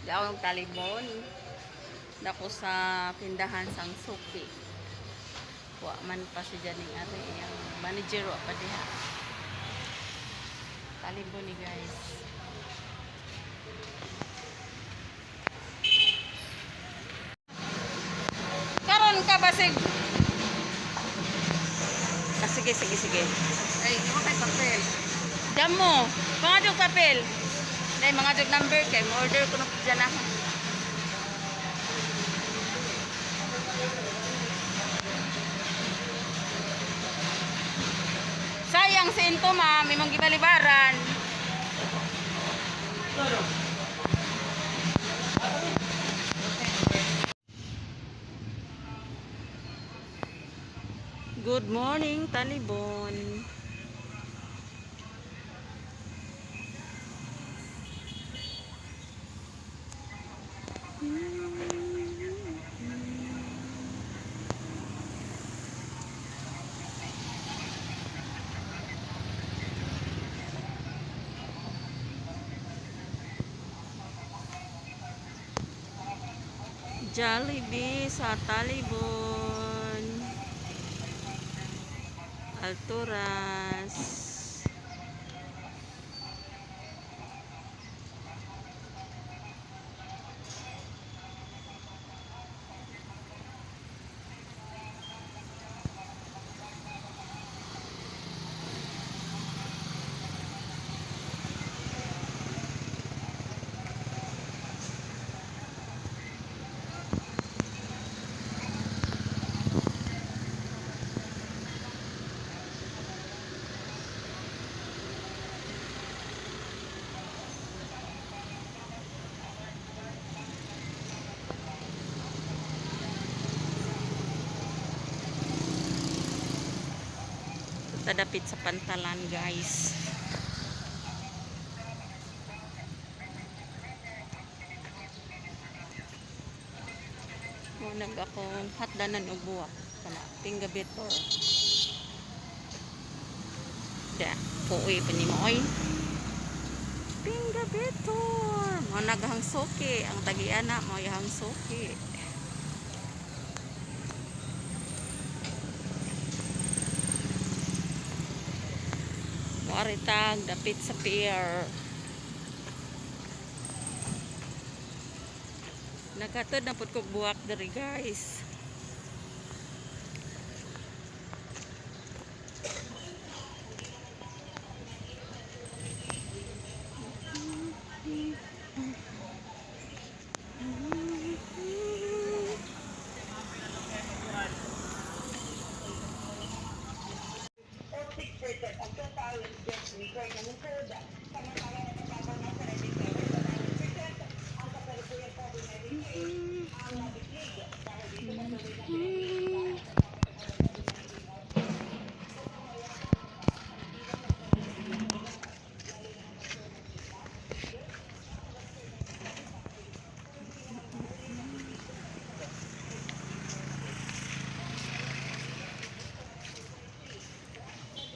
Di ako ng Talibon. Dako sa tindahan sang suki. Wa man pa si Janing ari iyang manager wa pa diha. Talibon ni, guys. Karon ka basig. Ah, sige, sige, sige. Ay, di mo kay papel. Damo, mga jug papel. Dai mga jug number kay mo order ko na dyan ako. Sayang sa into, ma'am, imong gibalibaran. Good morning, Talibon. Jollibee sa Talibon. Alturas. Tadapit sa pantalan, guys. Mo nag akong hatdanan og buwak kana Pingabitor. Da, puwi pa ni mo oy. Pingabitor. Mo naghang suki ang tagiana mo yang suki. Moaritag dapit sa pier. Naghatod na pud kog buwak diri, guys.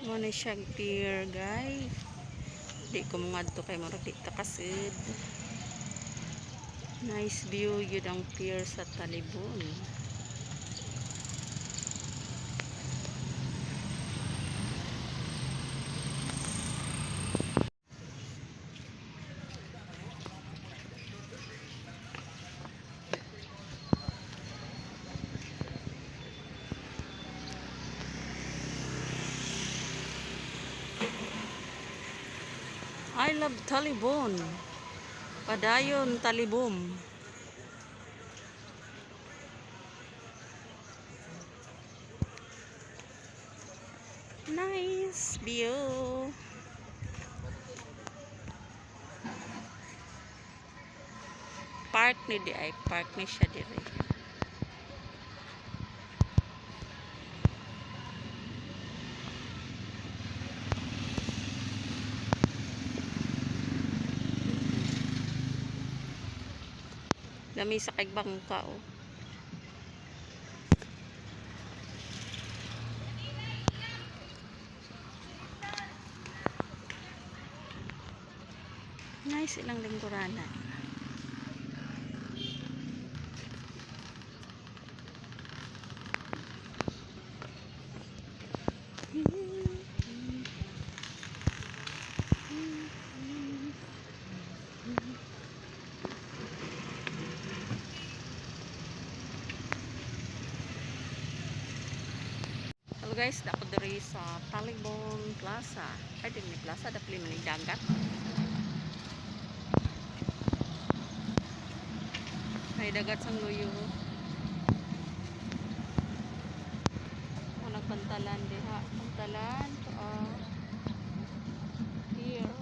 Mo na siyang pier, guys. Di ko ngadto kay murag di ta kasid. Nice view yun ang pier sa Talibon. I love Talibon. Padayon, Talibon. Nice view. Park ni di ay park ni siya dire. Lami sa kay bangka oh. Nice ilang lingkuranan. Hello guys, dako diri sa Talibon Plaza. Ay, di ni Plaza, dapli man ni dagat. Ay, dagat sang luyo. Ako nagpantalan diha. Pantalan, here.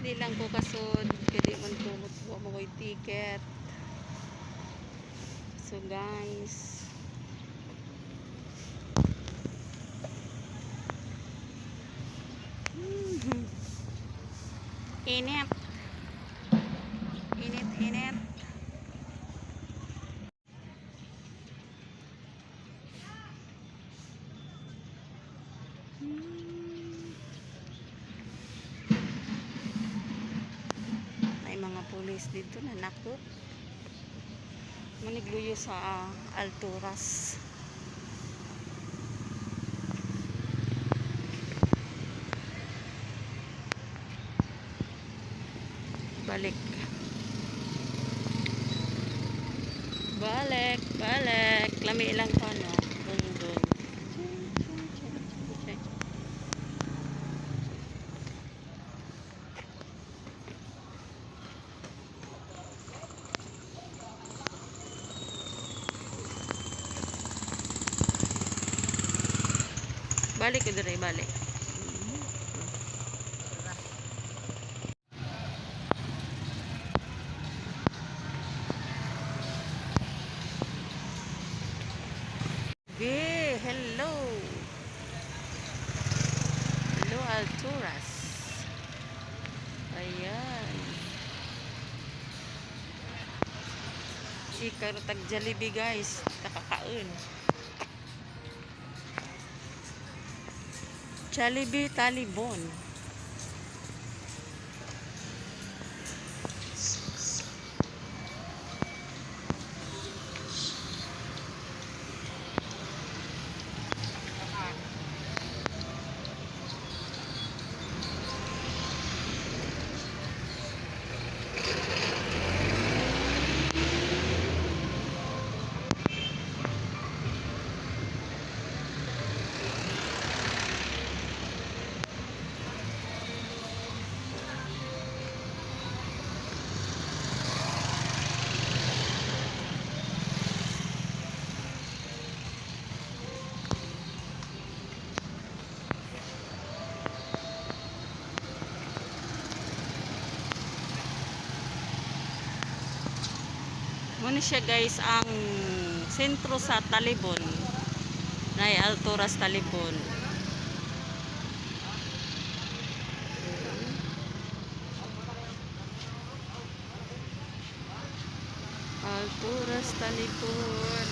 Di lang ko kasud, kay di man ko wa mo ko'y ticket. So guys, Init. Init, init. May mga pulis dito na nakot. Manigluyo sa Alturas. Balik. Balik, balik. Lami ilang pa, no? Dun, dun. Chin, chin, chin, chin, chin. Balik ko dire, balik. Okay, hello. Hello, Alturas. Ayan. Ikaw tag Jollibee guys, nakakaon. Jollibee Talibon. Muna siya guys ang sentro sa Talibon. Nay Alturas Talibon. Alturas Talibon.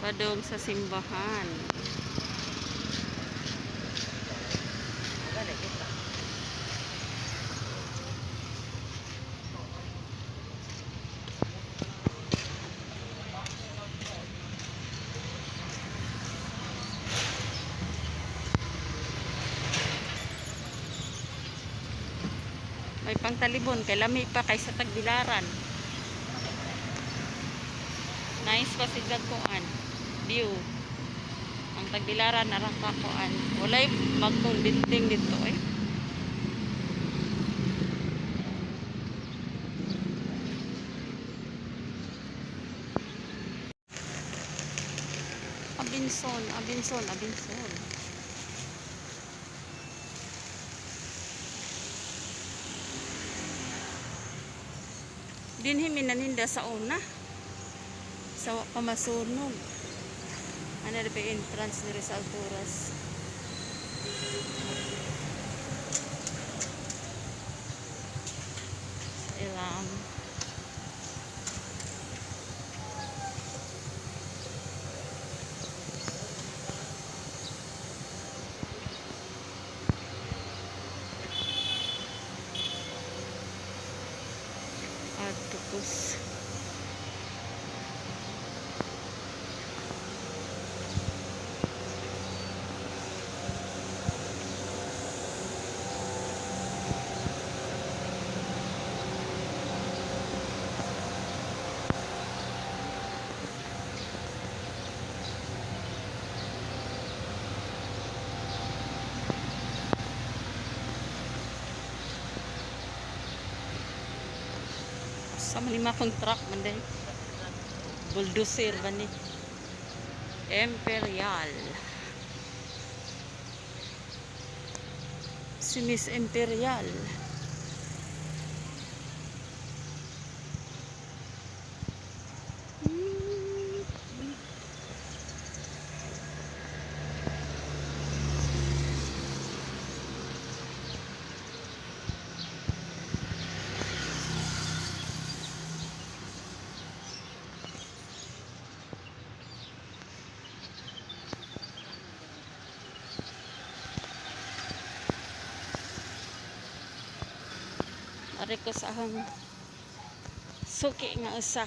Padong sa simbahan. Balik ito. May pangtalibon kay lami pa kaysa Tagbilaran. Nice pa si Dagkoan. View. Ang Tagbilaran arang kakuan. Walay magtong dinding dito eh. Abinson, Abinson, Abinson. Dinhi minaninda sa una. Sa wa pa masunog. Ano na pa yung entrance diri sa Alturas. Sa Ilam. Octopus. Sa man akong truck man day. Bulldozer ba ni? Imperial. Si Miss Imperial. Ari ko sa akong suki nga usa.